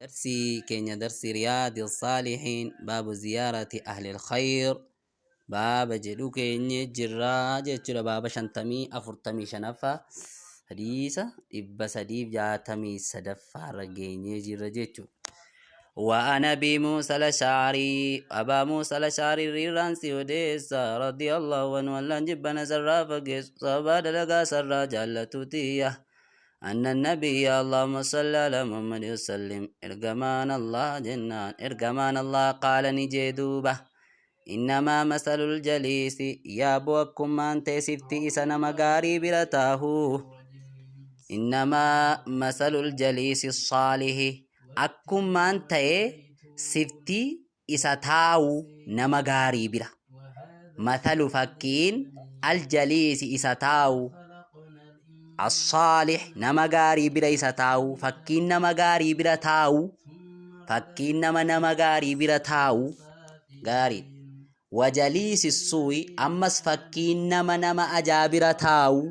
Darsii keenya darsii Riyaadi Saalihiin baabu ziyaarati ahli khayr baaba jedhu keenya jirraa jechuudha. Baaba shantamii afurtamii shanaffaa hadiisa 363ffaarra geenyee jirra jechuudha. وعن أبي موسى الأشعري، أبا موسى الأشعري الرانسي وديسا رضي الله عنه، أن جبنا سرا فقس صبا دلقا سرا جالتوتيه أن النبي، اللهم صل على محمد وسلم، إرجمان الله جنان إرجمان الله، قال نجدوبة: إنما مثل الجليس، يا بوكم أنت سفتي سنة مغاري برتاه، إنما مثل الجليس الصالح، akkumaan ta'e sifti isa taa'u nama gaarii bira. Mathalu fakkiin aljaliisi isa taa'u assaalih nama gaarii bira isa taa'u, fakkiin nama gaarii bira taa'u, fakkiin nama gaarii bira taa'u gaarii wajaliisi suu'i, ammas fakkiin nama ajaa bira taa'u,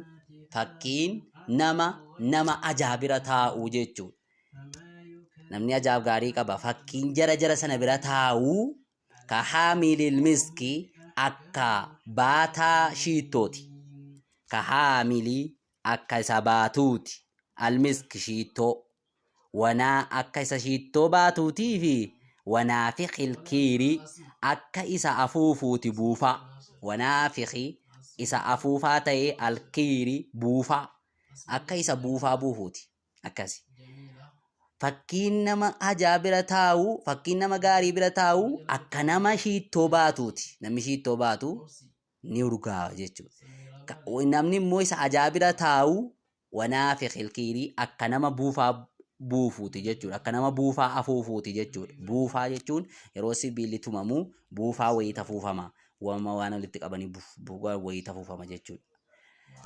fakkiin nama ajaa bira taa'u jechuudha. Namni ajaa'ib gaarii qaba. Fakkiin jara sana bira taa'u ka haamilil miski, akka baataa shiittooti. Ka haamilii akka isa baatuuti. Almiski shiittoo. Wanaa akka isa shiittoo baatuutii fi wanaafiqil kiirii akka isa afuufuuti buufaa. Wanaafiqi isa afuufaa ta'e alkiirii buufaa. Akka isa buufaa buufuuti. Akkasi. Fakkiin nama ajaa bira taa'u, fakkiin nama gaarii bira taa'u akka nama shiittoo baatuuti. Namni shiittoo baatu ni urgaa'a jechuudha. Namni immoo isa ajaa bira taa'u wanaafiqil kiirii akka nama buufaa buufuuti jechuudha. Akka nama buufaa afuufuuti jechuudha. Buufaa jechuun yeroo sibiilli tumamu buufaa wayii tafuufama. Waama waan walitti qabanii buufaa wayii tafuufama jechuudha.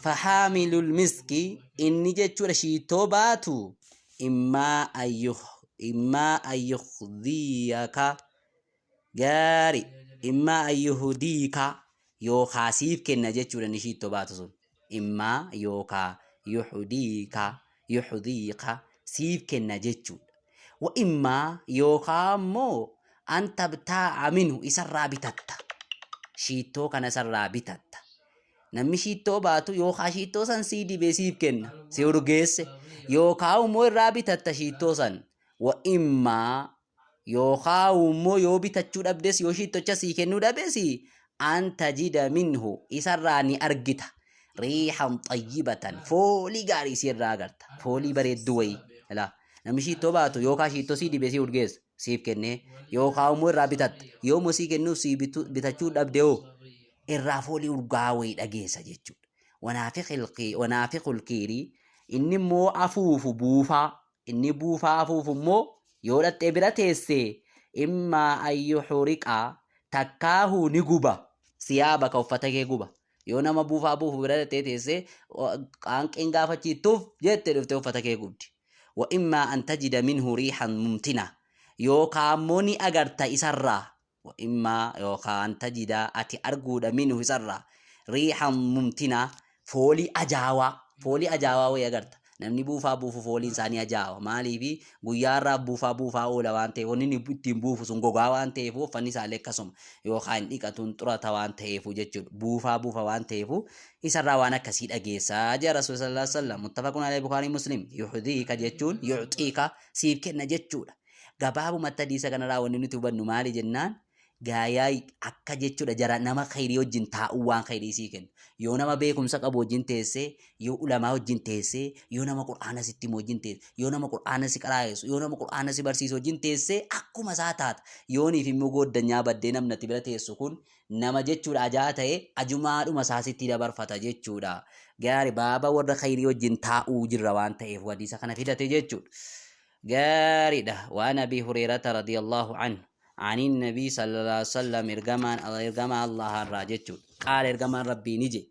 Fahaamilul miski inni jechuudha shiittoo baatu immaa ayyuhdiyaka gaari immaa ayyuhdiika yookaa siif kenna jechuudha inni shiittoo baatu sun. Immaa yookaa yuhdiika yuhdiika siif kenna jechuudha. Wa immaa yookaa immoo an tabtaa'a minhu isarraa bitatta. Shiittoo kana isarraa bitatta. Namni shiittoo baatu yookaa shiittoo san sii dibee siif kenna. Si urgeesse. Yookaa immoo irraa bitatta shiittoo san. Wa immaa yookaa immoo yoo bitachuu dhabdes, yoo shiittocha sii kennuu dhabes, an tajida minhu isarraa ni argita. Riihan xayyibatan foolii gaarii si irraa agarta. Foolii bareedduu wayii. Ilaa namni shiittoo baatu yookaa shiittoo sii dibee sii urgeessa siif kennee yookaa immoo irraa bitatta. Yoo immoo sii kennuuf sii bitachuu dhabde hoo irraa foolii urgaa wayii dhageessa jechuudha. Wanaafiqul kiirii inni immoo afuufu buufaa, inni buufaa afuufu immoo yoo dhaxxee bira teesse immaa ayyuhuriqaa takkaahuu ni guba, siyaaba ka uffata kee guba. Yoo nama buufaa buufu bira dhaxxee teesse qaanqeen gaafachiittuuf jette dhuftee uffata kee gubdi. Wa immaa an tajida minhu riihan mumtina yookaa immoo ni agarta isarraa, wa immaa yookaa an tajida ati arguudha minhu isarraa riihan mumtina foolii ajaawaa, foolii ajaawaa wayii agarta. Namni buufaa buufu fooliin isaanii ajaawa. Maaliifi guyyaa irraa buufaa buufaa oola waan ta'eef, wanni inni ittiin buufu sun gogaa waan ta'eef, uffanni isaallee akkasuma yookaan hin dhiqatu hin xurata waan ta'eef jechuudha. Buufaa buufa waan ta'eef isarraa waan akkasii dhageessaa jira Rasuul sallallahu alaihi wasallam. Muttafaqun alayhi Bukhaarii Muslim. Yuhdiika jechuun yu'xiika siif kenna jechuudha. Gabaabumatti hadiisa kanarraa wanni nuti hubannu maali jennaan, gaayaa akka jechuudha jara nama khayrii wajjin taa'uu waan khayrii sii kennu. Yoo nama beekumsa qabu wajjin teessee, yoo ulamaa wajjin teessee, yoo nama qur'aana sitti himu wajjin teesse, yoo nama qur'aana si qaraa'isu, yoo nama qur'aana si barsiisu wajjin teessee akkuma isaa taata. Yooniif immoo gooddanyaa baddee namni ati bira teessu kun nama jechuudha ajaa ta'e ajumaadhuma isaa sitti dabarfata jechuudha. Gaari baaba warra khayrii wajjin taa'uu jirra waan ta'eef hadiisa kana fidate jechuudha. Gaariidha. Waan Abii Hureerata radiyallahu anhu عن النبي صلى الله عليه وسلم ergamaan ergamaa Allah irraa jechuudha. Qaala ergamaan Rabbii ni jedhe.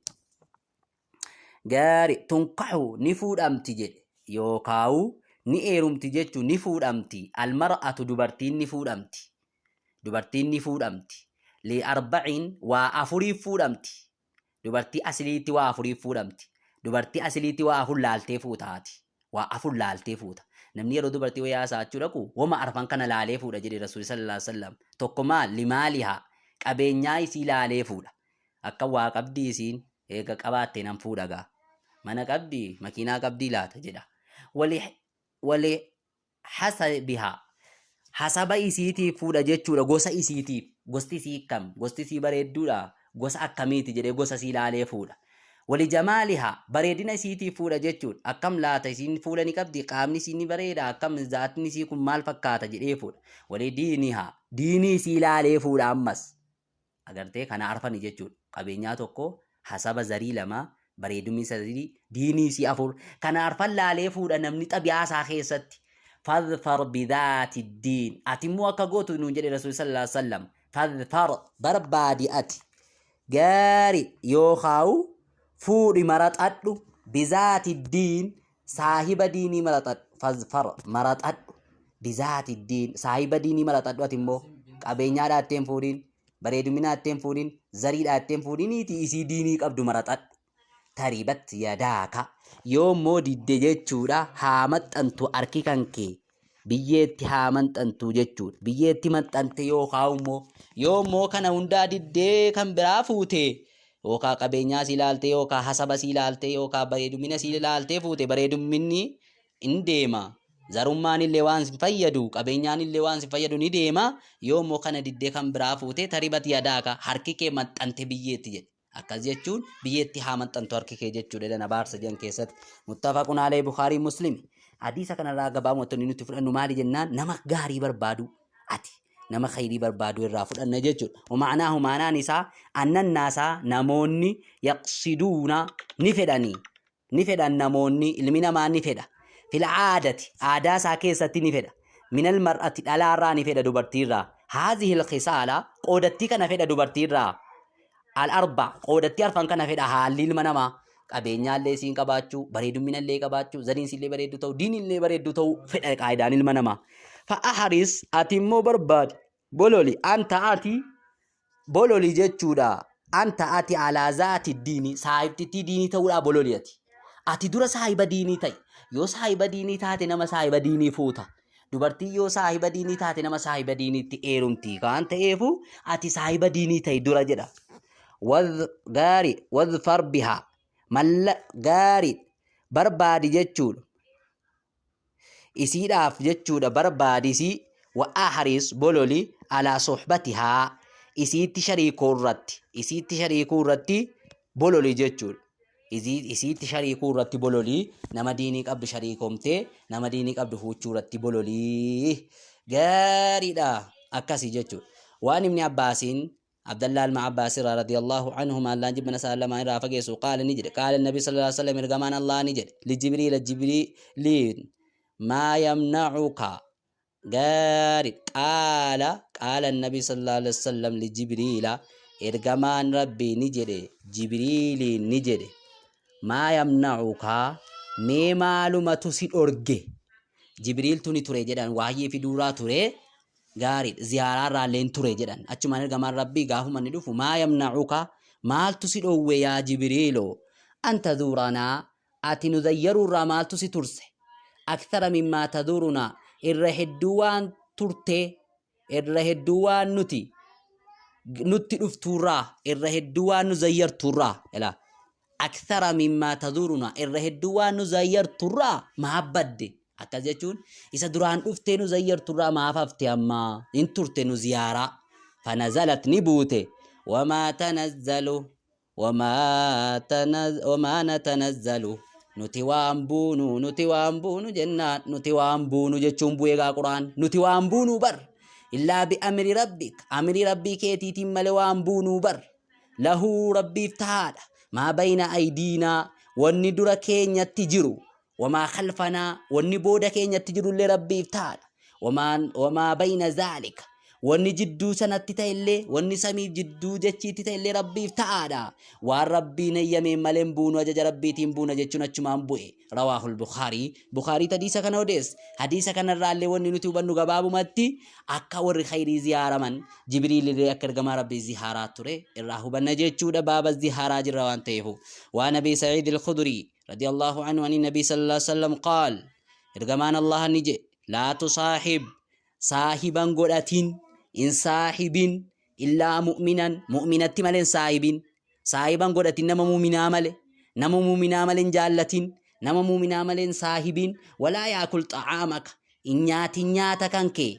Gaari tunkahu ni fuudhamti jedhe yookaawu ni eerumti jechuun ni fuudhamti. Almar'atu dubartiin ni fuudhamti. Dubartiin ni fuudhamti. Li arba'in waa afuriif fuudhamti. Dubartii asiliitti waa afuriif fuudhamti. Dubartii asiliitti waa afur laaltee fuutaati. Waa afur laaltee fuuta. Namni yeroo dubartii wayii haasa'achuu dhaqu wama arfan kana laalee fuudha jedhe Rasuulli sallallahu alaihi wasallam. Tokko maal? Limaalihaa, qabeenyaa isii laalee fuudha. Akka waa qabdii isiin eega qabaatte nan fuudha gaa. Mana qabdii, makiinaa qabdii laata jedha. Wali wali hasabihaa, hasaba isiitiif fuudha jechuudha, gosa isiitiif. Gosti isii kam? Gosti isii bareedduudha? Gosa akkamiiti jedhee gosa isii laalee fuudha. Wali jamaalihaa, bareedina isiitiif fuudha jechuudha. Akkam laata isiin fuula ni qabdi, qaamni isii ni bareeda, akkam zaatni isii kun maal fakkaata jedhee fuudha. Wali diinihaa, diinii isii laalee fuudha ammas. Agartee kana arfani jechuudha. Qabeenyaa tokko, hasaba zarii lama, bareedumni sadii, diinii isii afur. Kana arfan laalee fuudha namni xabi'aa isaa keessatti. Fadfar bidhaati diin. Ati immoo akka gootu nuun jedhe Rasuulli sallallahu alaihi wasallam. Fadfar barbaadi ati. Gaari yookaa'u fuudhi maraxadhu bizaati diin saahiba diinii maraxadhu. Fadfar maraxadhu bizaati diin saahiba diinii maraxadhu. Ati immoo qabeenyaa dhaatteen fuudhin, bareedumina dhaatteen fuudhin, zarii dhaatteen fuudhiniiti isii diinii qabdu maraxadhu. Taribat yadaaka, yoo immoo didde jechuudha, haa maxxantu harki kan kee biyyeetti, haa maxxantu jechuudha. Biyyeetti maxxante yookaan immoo yoo immoo kana hundaa diddee kan biraa fuute, yookaan qabeenyaa si ilaalte, yookaan hasaba si ilaalte, yookaan bareedumina si ilaaltee fuute, bareeduminni in deema, zarummaan illee waan si fayyadu, qabeenyaan illee waan si fayyadu ni deema. Yoo immoo kana diddee kan biraa fuute, taribat yadaaka, harki kee maxxante biyyeetti jedhe. Akkas jechuun biyyeetti haa maxxantu harki kee jechuudha jedhan abaarsa jedhan keessatti. Muttafaqun alayhi, Bukaarii Muslim. Hadiisa kanarraa gabaabumatti wanni nuti fudhannu maali jennaan, nama gaarii barbaadu, ati nama khayrii barbaadu irraa fudhanna jechuudha. Wama'anaahu, maanaan isaa, annan naasaa namoonni yaqsiduuna ni fedhanii, ni fedhan namoonni, ilmi namaa ni fedha. Fil aadati, aadaa isaa keessatti ni fedha. Minal mar'ati, dhalaarraa ni fedha, dubartiirraa. Haazihil khisaala, qoodattii kana fedha dubartiirraa. Al arba, qoodattii arfan kana fedha haalli ilma namaa. Qabeenyaallee isiin qabaachuu, bareeduminallee qabaachuu, zariinsillee bareedduu ta'uu, diinillee bareedduu ta'uu fedha qaayidaan ilma namaa. Fa'aharis, ati immoo barbaadi, bololi, anta ati bololi jechuudha. Anta ati alaa zaati diinii, saahibtittii diinii ta'uudhaa bololi ati. Ati dura saahiba diinii ta'i. Yoo saahiba diinii taate nama saahiba diinii fuuta. Dubartiin yoo saahiba diinii taate nama saahiba diiniitti eerumti. Waan ta'eefu ati saahiba diinii ta'i dura jedha. Wadh gaari wadhfar bihaa, malla gaari barbaadi jechuudha. Isiidhaaf jechuudha barbaadi isii. Wa ahris, bololi, alaa suhbatihaa, isiitti shariikuu irratti, isiitti shariikuu irratti bololi jechuudha. Isiitti shariikuu irratti bololi, nama diinii qabdu shariikomtee nama diinii qabdu fuuchuu irratti bololi, gaariidha akkasii jechuudha. Waan Ibni Abbaasiin, Abdallah ilma Abbaas irraa, radiyallahu anhuma, Allaan jibbana isaan lamaan irraa fageessu, qaala ni jedhe, qaala nabi sallallahu alaihi wasallam, ergamaan Allah ni jedhe, li Jibriila, Jibriiliin, maa yamna'uka, gaari, qaala qaala nabi sallallahu alaihi wasallam li Jibriila, ergamaan Rabbii ni jedhe Jibriiliin ni jedhe, maa yamna'uka, mee maalumatu si dhorge? Jibriiltu ni ture jedhan, waahyii fiduuraa ture. Gaariidha, ziyaaraa irraa illee ture jedhan. Achumaan ergamaan Rabbii gaafuma inni dhufu, maa yamna'uka, maaltu si dhoowwe yaa Jibriiloo, an tazuuranaa, ati nu zayyaruu irraa maaltu si turse, akthara mimmaa tazuurunaa, irra hedduu waan turtee, irra hedduu waan nuti nutti dhuftuurraa, irra hedduu waan nu zayyartuurraa, ilaa akthara mimmaa tazuurunaa, irra hedduu waan nu zayyarturraa maaf badde? Akkas jechuun isa duraan dhuftee nu zayyarturraa maaf hafte ammaa hin turte nu ziyaaraa? Fanazalat, ni buute, wamaa tanazzalu, wamaa natanazzalu, nuti waan buunu, nuti waan buunu jennaan, nuti waan buunu jechuun bu'ee gaa Quraan, nuti waan buunu bar illaa bi amri rabbik, amri Rabbii keetiitiin malee waan buunuu bar. Lahu, Rabbiif tahaadha, maa bayna aydiinaa, wanni dura keenyatti jiru, wamaa khalfanaa, wanni booda keenyatti jirullee Rabbiif tahaadha, wamaa bayna zaalika, wanni jidduu sanatti ta'ellee, wanni samiif jidduu jechiitti ta'ellee Rabbiif ta'aadha. Waan Rabbiin heyyameen malee hin buunu, ajaja Rabbiitiin buuna jechuun achumaan bu'e. Rawaahul Bukaarii, Bukaarii hadiisa kana odeesse. Hadiisa kanarraallee wanni nuti hubannu gabaabumatti akka warri khayrii ziyaaraman, Jibriil illee akka ergamaa Rabbii ziyaaraa ture irraa hubanna jechuudha. Baaba ziyaaraa jirra waan ta'eefu. Waan Abii Sa'iid al-Khudrii radiyallahu anhu ani nabii sallallahu alaihi wasallam qaal, Ergamaan Allaha ni jedhe, laa tusaahib, saahiban godhatin, in saahibin, illaa mu'minan, mu'minatti malee hin saahibin. Saahiban godhatin nama mu'minaa malee, nama mu'minaa malee hin jaallatin, nama mu'minaa malee hin saahibin. Walaa yaakul xa'aamaka, hin nyaatin nyaata kan kee,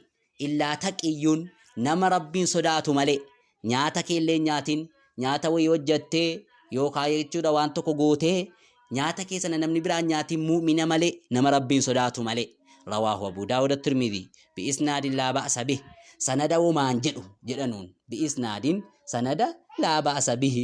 illaa taqiyyuun, nama Rabbiin sodaatu malee. Nyaata kee illee hin nyaatin, nyaata wayii hojjattee yookaan jechuudha waan tokko gootee nyaata kee sana namni biraan nyaatin mu'mina malee, nama Rabbiin sodaatu malee. Rawaahu Abu Daawud At-Tirmidhi bi'isnaadin laa ba'sa bih, sanada omaan jedhu jedhanuun, bi'isnaadin sanada laa ba'sa bihi,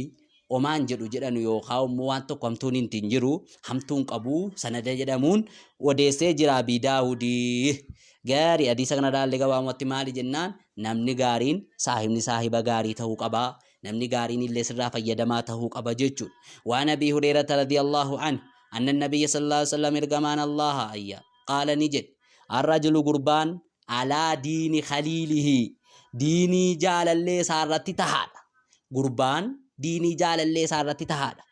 omaan jedhu jedhanu yookaan immoo waan tokko hamtuun hin jiru, hamtuun qabu sanada jedhamuun odeessee jira Abi Daawudi. Gaarii hadiisa kana ilaalle gabaabumatti maali jennaan, namni gaariin saahibni saahiba gaarii ta'uu qaba, namni gaariin illee sirraa fayyadamaa ta'uu qaba jechuudha. Waan Abii Hureerata radiyallahu anhu anna nabiyya sallallahu alaihi wasallam, ergamaan Allaha ayya, qaala ni jedhe, arrajulu, gurbaan, alaa diini khaliilihi, diinii jaalallee isaa irratti tahaadha. Gurbaan diinii jaalallee isaa irratti tahaadha.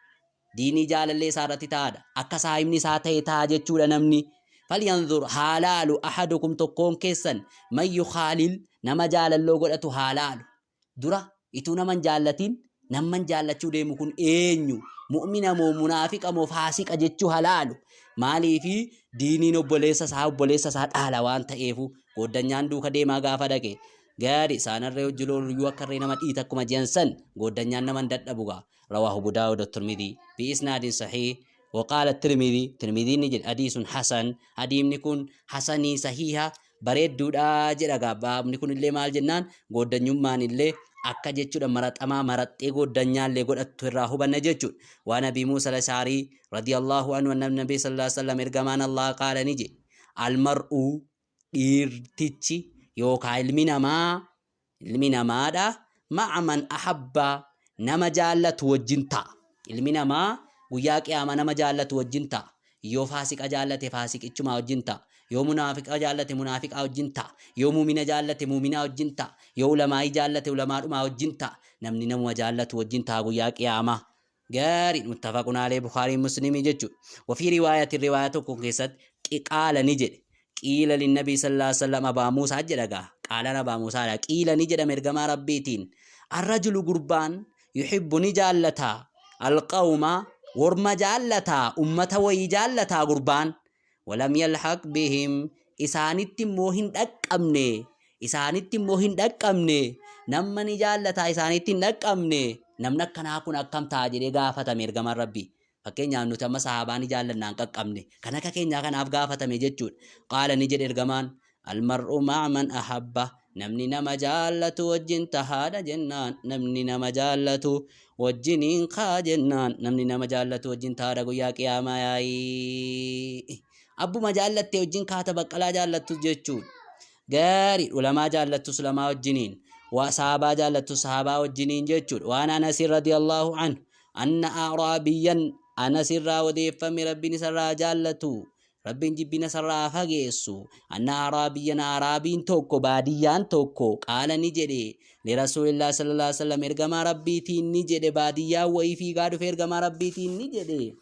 Diinii jaalallee isaa irratti tahaadha. Akka saahibni isaa ta'e taha jechuudha namni. Falyanzur, haa laalu, ahadukum, tokkoon keessan, man yukhaalil, nama jaalalloo godhatu haa laalu. Dura ituu nama hin jaallatin, namman jaallachuu deemu kun eenyu? Mu'mina moo munaafiqa moo faasiqa jechuu haa laalu. Maaliifi diiniin obboleessa isaa dhaala waan ta'eefu gooddanyaan duuka deemaa gaafa dhaqe. Gaari isaanarree hojii looluyyuu akka irree nama dhiita akkuma ji'an san gooddanyaan nama hin dadhabu gaa. رواه أبو داود الترمذي بإسناد صحيح وقال الترمذي، ترمذي ni jedhe، حديث حسن، hadiisni kun hasanii sahiha bareedduudha jedha. Gaabbaabni kun illee maal jennaan, gooddanyummaan illee akka jechuudha maraxamaa maraxxee gooddanyaallee godhattu irraa hubanna jechuudha. Waan Abii Muusa Lasaarii رضي الله عنه أن النبي صلى الله عليه وسلم, ergamaan Allah, qaala ni jedhe, المرء, dhiirtichi yookaan ilmi namaa, ilmi namaadha, مع من أحب, nama jaallatu wajjin ta'a. Ilmi namaa guyyaa qiyaamaa nama jaallatu wajjin ta'a. Yoo faasiqa jaallate faasiqichumaa wajjin ta'a. Yoo munaafiqa jaallate munaafiqaa wajjin ta'a. Yoo muumina jaallate muuminaa wajjin ta'a. Yoo ulamaa'ii jaallate ulamaadhumaa wajjin ta'a. Namni namuma jaallatu wajjin ta'a guyyaa qiyaamaa. Gaarii, متفق عليه, Bukaarii Muslimii jechuudha. وفي رواية, riwaayaa tokko keessatti, qaala ni jedhe, قيل للنبي صلى الله عليه وسلم, Abaa Muusaa jedha gaa, qaalaan Abaa Muusaadha, قيل ni jedhame ergamaa Rabbiitiin, الرجل, gurbaan, يحب, ni jaallataa, القوم, worma jaallataa, ummata wayii jaallataa gurbaan, ولم يلحق بهم, isaanitti immoo hin dhaqqabne, isaanitti immoo hin dhaqqabne. Nama ni jaallataa isaanitti hin dhaqqabne, namni akkanaa kun akkam ta'a jedhee gaafatame ergamaan Rabbii. Fakkeenyaaf nuti amma sahaabaa ni jaallannaan qaqqabne, kan akka keenyaa kanaaf gaafatame jechuudha. قال ni jedhe ergamaan, المرء مع من أحب, namni nama jaallatu wajjin tahaadha jennaan, namni nama jaallatu wajjiniin kaa jennaan, namni nama jaallatu wajjin tahaadha guyyaa qiyaamaa. Yaa'ii abbuma jaallatte wajjin kaata, baqqalaa jaallattu jechuudha. Gaarii, ulamaa jaallattus ulamaa wajjiniin, waa sahabaa jaallattu sahabaa wajjiniin jechuudha. Waan Anas رضي الله عنه أن أعرابيا, Anas irraa odeeffame, Rabbiin isarraa jaallatu, Rabbiin jibbina isarraa fageessu, أن أعرابيا, araabiin tokko, baadiyyaan tokko, قال ni jedhe, لرسول الله صلى الله عليه وسلم, ergamaa Rabbiitiin ni jedhe, baadiyyaan wayii fiigaa dhufe ergamaa Rabbiitiin ni jedhe,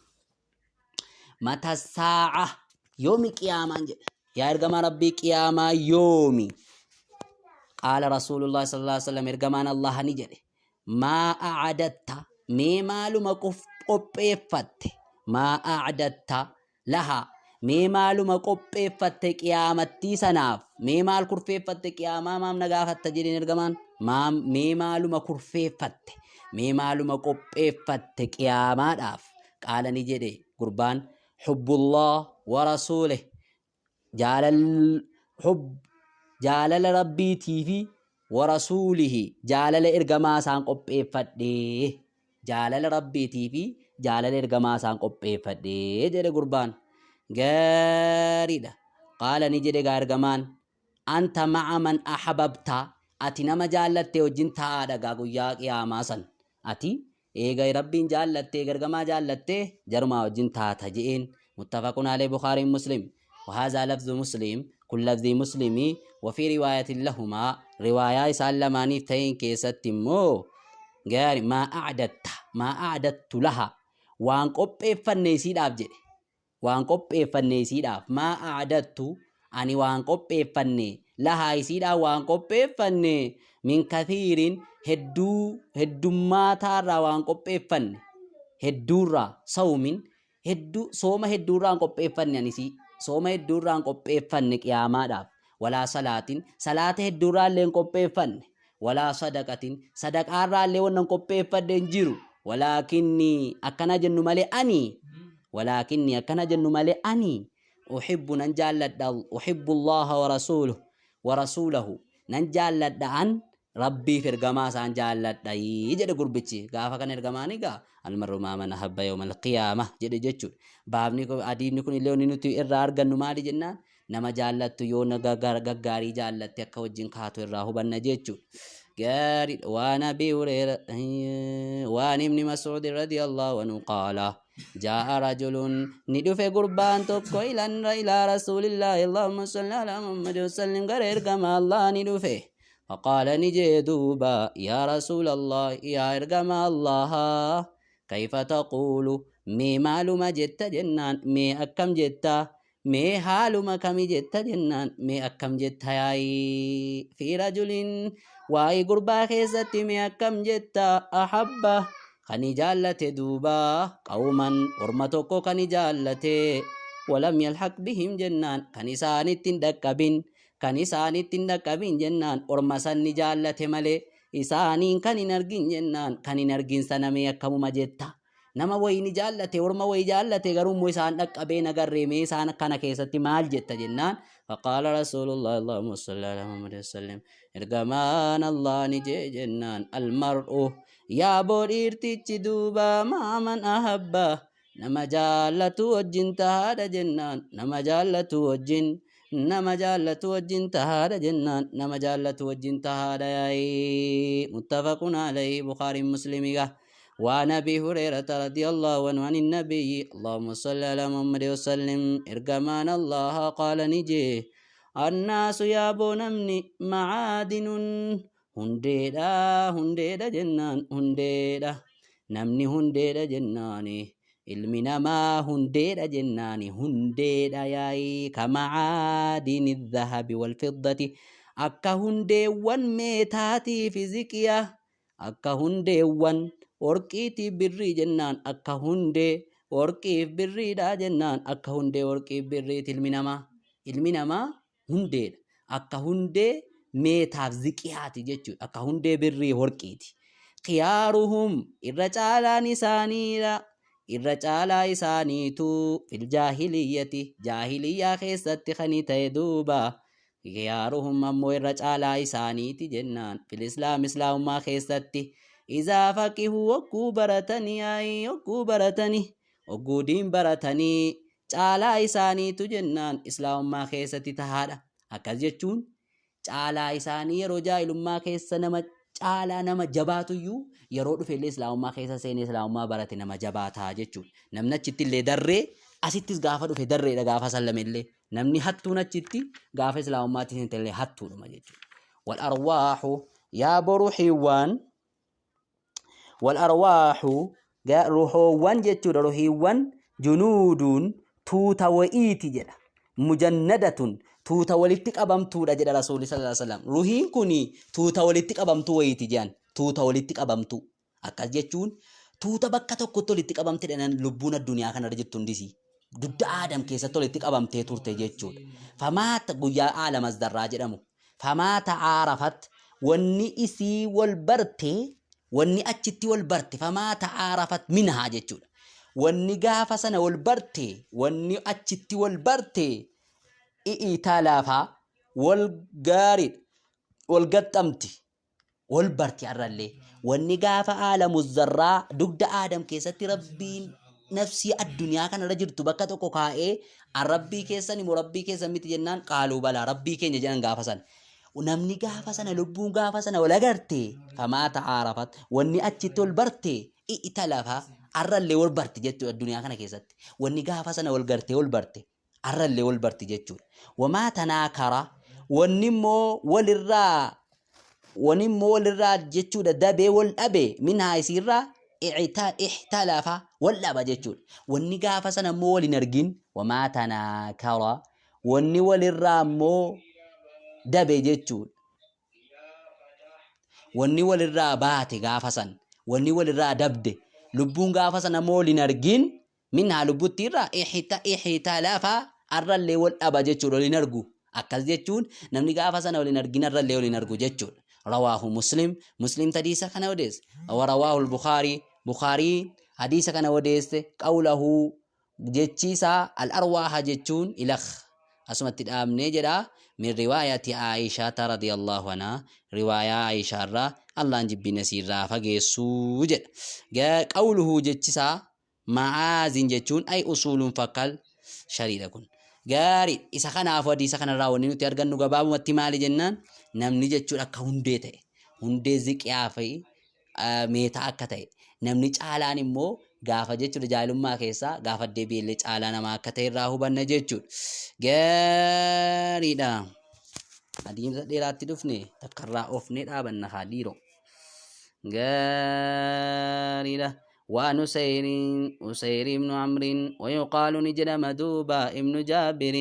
متى الساعة, yoomi qiyaamaan jedhe, yaa ergamaa Rabbii, qiyaamaa yoomi? قال رسول الله صلى الله عليه وسلم, ergamaan Allah ni jedhe, ما أعددت, mee maaluma qopheeffatte, ما أعددت لها, mee maaluma qopheeffatte qiyaamattii sanaaf, mee maal kurfeeffatte? Qiyaamaa maam na gaafatta jedheen ergamaan. Mee maaluma kurfeeffatte, mee maaluma qopheeffatte qiyaamaadhaaf? قال ni jedhe gurbaan, حب الله ورسوله, jaalal حب, jaalala Rabbiitii fi ورسوله, jaalala ergamaa isaan qopheeffadhe, jaalala Rabbiitii fi jaalala ergamaa isaan qopheeffadhe jedhe gurbaan. Gaariidha. قال ni jedhe gaa ergamaan, أنت مع من أحببت, ati nama jaallatte wajjin taa'aadha gaa guyyaa qiyaamaa san. Ati eega Rabbiin jaallatte, ergamaa jaallatte, jarumaa wajjin taata je'een. متفق عليه, Bukhaariin Muslim. وهذا لفظ مسلم, kun lafzii Muslimii. وفي رواية لهما, riwaayaa isaan lamaaniif ta'een keessatti immoo, gaari, ما أعددت, ما أعددت لها, waan qopheeffanne isiidhaaf jedhe. Waan qopheeffanne isiidhaaf. Maa a'adattu, ani waan qopheeffanne, lahaa isiidhaaf waan qopheeffanne, min kathiirin, hedduu, heddummaataarraa waan qopheeffanne, hedduurraa, sawmin, hedduu, sooma hedduurraa hin qopheeffanne ani isii, sooma hedduurraa hin qopheeffanne qiyaamaadhaaf, walaa salaatin, salaata hedduurraa illee hin qopheeffanne, walaa sadaqatin, sadaqaarraa illee wannan qopheeffadhe hin jiru, walaakinni, akkana jennu malee ani, walaakinni, akkana jennu malee ani, uhibbu, nan jaalladha, uhibbu Allaha wa rasuuluhu, wa rasuulahu, nan jaalladha, an Rabbiif ergamaa isaan jaalladha jedhe gurbichi. Gaafa kana ergamaan egaa almarru maa man ahabba yawmal qiyaamah jedhe jechuudha. Baabni adiifni kun illee wanni nuti irraa argannu maali jennaan, nama jaallattu yoo gaggaarii jaallatte akka wajjin kaatu irraa hubanna jechuudha. Gaariidha. Waan Abii Hureera, waan Ibni Mas'uud radiyallahu anhu qaala, jaa'a rajulun, ni dhufe gurbaan tokko, ilan ilaa rasuulillaahi, Allahumma salli ala Muhammad wa sallim, gara ergama Allah ni dhufe. Faqaala, ni jee duuba, yaa rasuulallah, yaa ergama Allaha, kayfa taquulu, mee maaluma jetta jennaan, mee akkam jetta, mee haaluma kami jetta jennaan, mee akkam jetta yaayi, fi rajulin, waa'ee gurbaa keessatti mee akkam jetta, ahabba, kani jaallate duuba, qawman, orma tokko kani jaallate, walam yalhaq bihim jennaan, kan isaanitti hin dhaqqabin, kan isaanitti hin dhaqqabin jennaan, orma san ni jaallate malee isaaniin kan hin argin jennaan, kan hin argin sana mee akkamuma jetta? Nama wayii ni jaallate, orma wayii jaallate, garuu immoo isaan dhaqqabee nagarree, mee isaan kana keessatti maal jetta jennaan, faqaala rasuulullah, allahumma salli ala muhammad wasallim, ergamaan Allah ni jee jennaan, almar'u, yaa boo dhiirtichi duuba, maaman ahabba, nama jaallatu wajjin tahaadha jennaan, nama jaallatu wajjin, nama jaallatu wajjin tahaadha jennaan, nama jaallatu wajjin tahaadha yaayi. Muttafaqun alayhi, Bukhaariin Muslimiga. وعن أبي هريرة رضي الله عنه عن النبي، اللهم صل على محمد وسلم، إرجمان الله قال نجي، الناس، يا بو namni، معادن، hundeedha, hundeedha jennaan, hundeedha, namni hundeedha jennaani, ilmi namaa hundeedha jennaani, hundeedha yaayi, كمعادن الذهب والفضة, akka hundeewwan meetaatii fi ziqiya, akka hundeewwan worqiitii birrii jennaan, akka hundee worqiif birriidha jennaan, akka hundee worqiif birriiti ilmi namaa, ilmi namaa hundeedha, akka hundee meetaaf ziqiyaati jechuudha, akka hundee birrii worqiiti. خيارهم, irra caalaan isaaniidha, irra caalaa isaaniitu, في الجاهلية, jaahiliyyaa keessatti kani ta'e duuba, خيارهم, ammoo irra caalaa isaaniiti jennaan, في الإسلام, islaamummaa keessatti, إذا فقهوا, hogguu baratanii, ay hogguu baratanii, hogguu diin baratanii, caalaa isaaniitu jennaan islaamummaa keessatti tahaadha. Akkas jechuun caalaa isaanii yeroo jaahilummaa keessa nama caalaa nama jabaatuyyuu yeroo dhufe illee islaamummaa keessa seenee islaamummaa barate nama jabaataa jechuudha. Namni achitti illee darree, asittis gaafa dhufe darreedha. Gaafa sallame illee namni hattuun achitti gaafa islaamummaatti seente illee hattuudhuma jechuudha. والأرواح, yaa boru xiiwwan, والأرواح, ruhoowwan jechuudha, ruhiiwwan, جنود, tuuta wa'iiti jedha, مجندة, tuuta walitti qabamtuudha jedha rasuulli صلى الله عليه وسلم. Ruhiin kun tuuta walitti qabamtuu wayiiti jedhan, tuuta walitti qabamtuu. Akkas jechuun tuuta bakka tokkotti walitti qabamte dha. Lubbuun addunyaa kanarra jirtu hundisii dugda Aadam keessatti walitti qabamtee turte jechuudha. فما, guyyaa عالم الذرة jedhamu, فما تعارفت, wanni isii wal barte, wanni achitti wal barte, فما تعارفت منها jechuudha. Wanni gaafa sana wal barte, wanni achitti wal barte, ائتلف, wal gaariidha, wal gaxxamti, wal barti har'allee. Wanni gaafa عالم الذرة dugda Aadam keessatti Rabbiin nafsii addunyaa kanarra jirtu bakka tokko kaa'ee, rabbii keessan immoo rabbii keessan miti jennaan, قالوا بلى, rabbii keenya jedhan gaafa sana. Namni gaafa sana, lubbuun gaafa sana wal agarte, فما تعارفت, wanni achitti wal barte, ائتلف, har'allee wal barti jechuudha addunyaa kana keessatti. Wanni gaafa sana wal gartee wal barte har'allee wal barti jechuudha. وما تناكر, wanni immoo walirraa, wanni immoo walirraa jechuudha dabee wal dhabe, منها, isiirraa. Ihtalafa wal dhaba jechuudha. Wanni gaafa sana immoo wal hin argin wamaa tanaakara wanni walirraa immoo dabe jechuudha. Wanni walirraa baate gaafa san wanni walirraa dabde lubbuun gaafa sana immoo wal hin argin minhaa lubbutti irraa ihtalafa arrallee wal dhaba jechuudha wal hin argu. Akkas jechuun namni gaafa sana wal hin argin arrallee wal hin argu jechuudha. Rawaahu Muslim, Muslim hadiisa kana odeesse. Wa rawaahu al-Bukhari, Bukhari hadiisa kana odeesse. Qawlahu jechi isaa al-arwaaha jechuun ilakh asumatti dhaabnee jedha. Min riwaayati Aishaata radiyallahu anhaa, riwaayaa Aishaa irraa Allaan jibbina isiirraa fageessuu jedha. Qawluhu jechi isaa Ma'aazin jechuun ay usuulun fakkal shariidha kun. Gaarii isa kanaafuu hadiisa kanarraa wanni nuti argannu gabaabumatti maali jennaan namni jechuun akka hundee ta'e hundee ziqiyaa fi meetaa akka ta'e namni caalaan immoo gaafa jechuudha jaahilummaa keessaa gaafa deebi'ellee caalaa namaa akka ta'e irraa hubanna jechuudha. Gaariidha. Hadiisa dheeraatti dhufne takkarraa oofnee dhaabanna haa dhiiroo. Gaariidha. وعن أسير أسير بن عمرو ويقال نجرم دوبا ابن جابر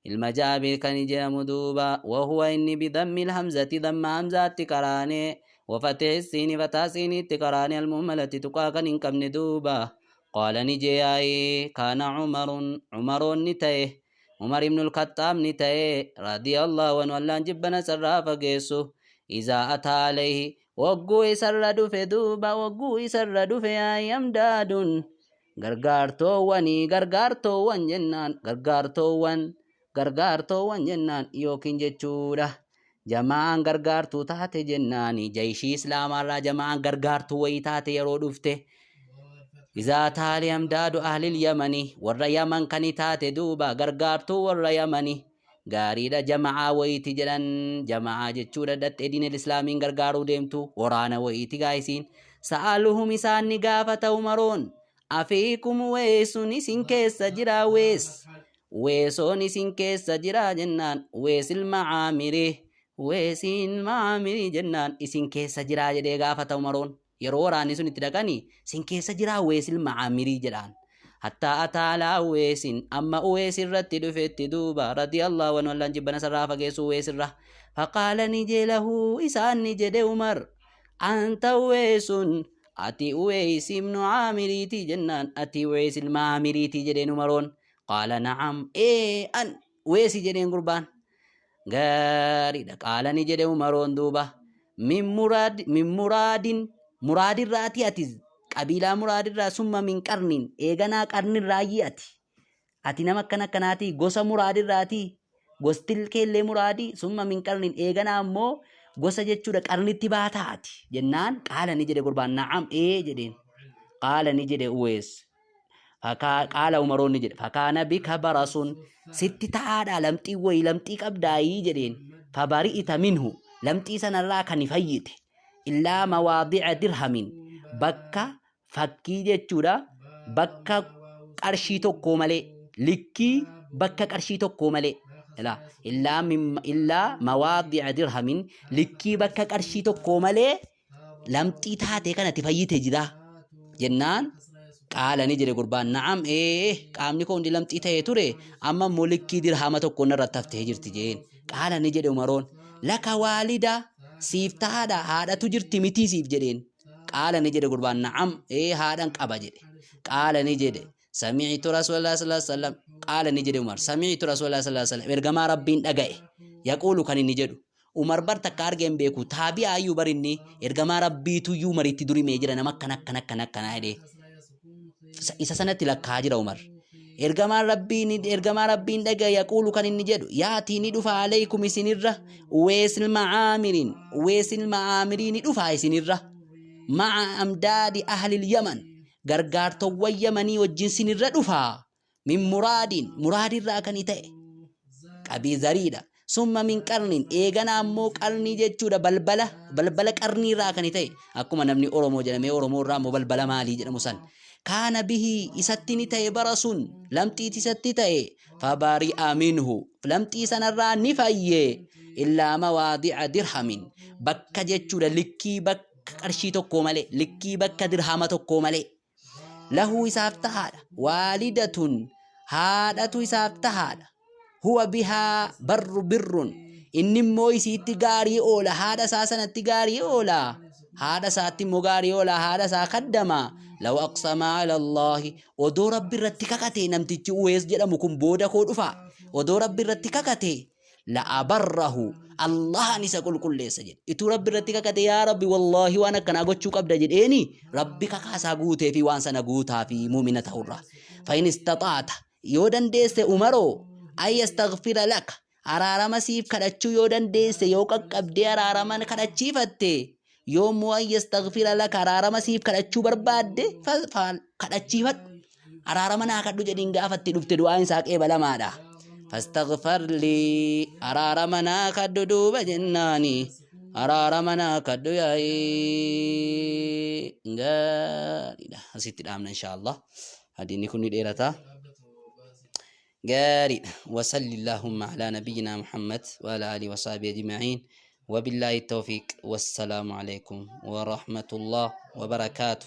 ilma Jaabir kan jedhamu duuba وهو inni بضم الهمزة ضم همزات قراني وفتح السين فتح سين قراني المهملة تقا كان إن كمن دوبا قال نجي كان عمر عمر نتيه عمر بن الخطاب نتيه رضي الله عنه الله جبنا سرا فقيسه إذا أتى عليه wagguu isarra dhufe duuba wagguu isarra dhufe yamdaadun gargaartoowwanii gargaartoowwan jennaan gargaartoowwan gargaartoowwan jennaan yookiin jechuudha. Jama'aan gargaartuu taate jennaani jayishii islaamaarraa jama'aan gargaartuu wayii taate yeroo dhufte. Izaa taali amdaadu ahlil yamanii warra yaman kani taate duuba gargaartuu warra yamanii gaariidha jama'aa wayiiti jedhan jama'aa jechuudha dhaxxee diinal islaamiin gargaaruu deemtu waraana wayiiti gaayisiin sa'aaluhum isaan ni gaafata umaroon afiikum weessun isin keessa jira wees weesoon isin keessa jira jennaan wees ilma caamirii weesiin maamirii jennaan isin keessa jira jedhee gaafata umaroon yeroo waraanni sun itti dhaqanii isin keessa jira wees ilma caamirii jedhaan hattaa ataalaa weesin amma uwees irratti dhufetti duuba radiyallahu anhu allaan jibbana sarraa fageessu uwees irra faqaala ni jeelahu isaan ni jedhe umar anta uweesun ati uwees ibnu caamiriiti jennaan ati uwees ilma caamiriiti jedheen umaroon qaala na'am ee an uweesi jedheen gurbaan gaariidha qaala ni jedhe umaroon duuba min muraad min muraadin muraadirraati ati qabiilaa muraadirraa summa min qarnin eeganaa qarnirraayyii ati ati nama akkana akkanaati gosa muraadirraati gostil keellee muraadii summa min qarnin eeganaa ammoo gosa jechuudha qarnitti baataa ati jennaan qaala ni jedhe gurbaan na'am ee jedheen qaala ni jedhe uwees Qaala Umaroon ni jedhe fakaana bika barasun sitti ta'aadha lamxii wayii lamxii qabdaayii jedheen fabari'ita minhu lamxii sanarraa kan fayyite illaa mawaadi'a dirhamin bakka fakkii jechuudha bakka qarshii tokkoo malee likkii bakka qarshii tokkoo malee ilaa illaa illaa mawaadi'a dirhamin likkii bakka qarshii tokkoo malee lamxii taatee kanatti fayyite jira jennaan qaala ni jedhe gurbaan na'am ee qaamni koo hundi lamxii ta'ee ture amma immoo likkii dirhama tokko narratti haftee jirti jeen qaala ni jedhe umaroon laka waalida siif tahaadha haadhatu jirti mitii siif jedheen qaala ni jedhe gurbaan na'am ee haadhan qaba jedhe qaala ni jedhe sami'tu rasulallah sallallahu alaihi wasallam qaala ni jedhe umar sami'tu rasulallah sallallahu alaihi wasallam ergamaa rabbiin dhaga'e yaquulu kan inni jedhu Umar bar takka argee hin beeku. Taabi'aa iyyuu bar inni ergamaa rabbiitu iyyuu Umaritti durimee jira nama akkana akkana akkana akkana jedhee. Isa sanatti lakkaa jira Umar. Ergamaan rabbiin ergamaa rabbiin dhaga'e yaquulu kan inni jedhu yaatii ni dhufa aleeykum isinirra uwees ilma caamiriin uwees ilma caamirii ni dhufa isinirra ma'a amdaadi ahlil yaman gargaartowwan yamanii wajjin sinirra dhufa min muraadiin muraadirraa kan ta'e qabii zariidha summa min qarniin eeganaa ammoo qarnii jechuudha balbala balbala qarniirraa kan ta'e akkuma namni oromoo jedhamee oromoo irraa ammoo balbala maalii jedhamu san kaana bihii isatti ni ta'e bara sun lamxiiti isatti ta'e fabari'a minhu lamxii sanarraa ni fayye illaa mawaadi'a dirhamin bakka jechuudha likkii bakka bakka qarshii tokkoo malee, likkii bakka dirhama tokkoo malee. Lahu isaaf tahaadha. Waalidatun haadhatu isaaf tahaadha. Huwa bihaa barru birrun. Inni immoo isiitti gaarii oola. Haadha isaa sanatti gaarii oola. Haadha isaatti immoo gaarii oola. Haadha isaa kaddama. Law aqsama ala Allaahi. Odoo Rabbi irratti kakate namtichi Uwees jedhamu kun booda koo dhufa. Odoo Rabbi irratti kakate la abarrahu Allahan isa qulqulleessa jedhe. Ituu Rabbi irratti kakate yaa Rabbi wallaahi waan akkanaa gochuu qabda jedheeni Rabbi kakaasaa guutee fi waan sana guutaa fi muumina ta'urraa. Fa'in istaxaata yoo dandeesse Umaroo ay yastaghfira laka araarama siif kadhachuu yoo dandeesse yoo qaqqabdee araarama kadhachiifatte yoo immoo ay yastaghfira laka araarama siif kadhachuu barbaadde kadhachiifadhu. Araarama naa kadhu jedhiin gaafatti dhufte du'aan isaa qeebalamaadha. Fastaghfar lii araarama naa kadhu duuba jennaani araarama naa kadhu yaa'ii gaariidha. Asitti dhaabna inshaallah. Hadiinni kun ni dheerata. Gaariidha. Wasalli Allahumma alaa nabiyyinaa Muhammad wa alaa alihi wa sahbihi ajma'iin. Wabillahi tawfiiq. Wassalaamu alaikum wa rahmatullah wa barakaatuh.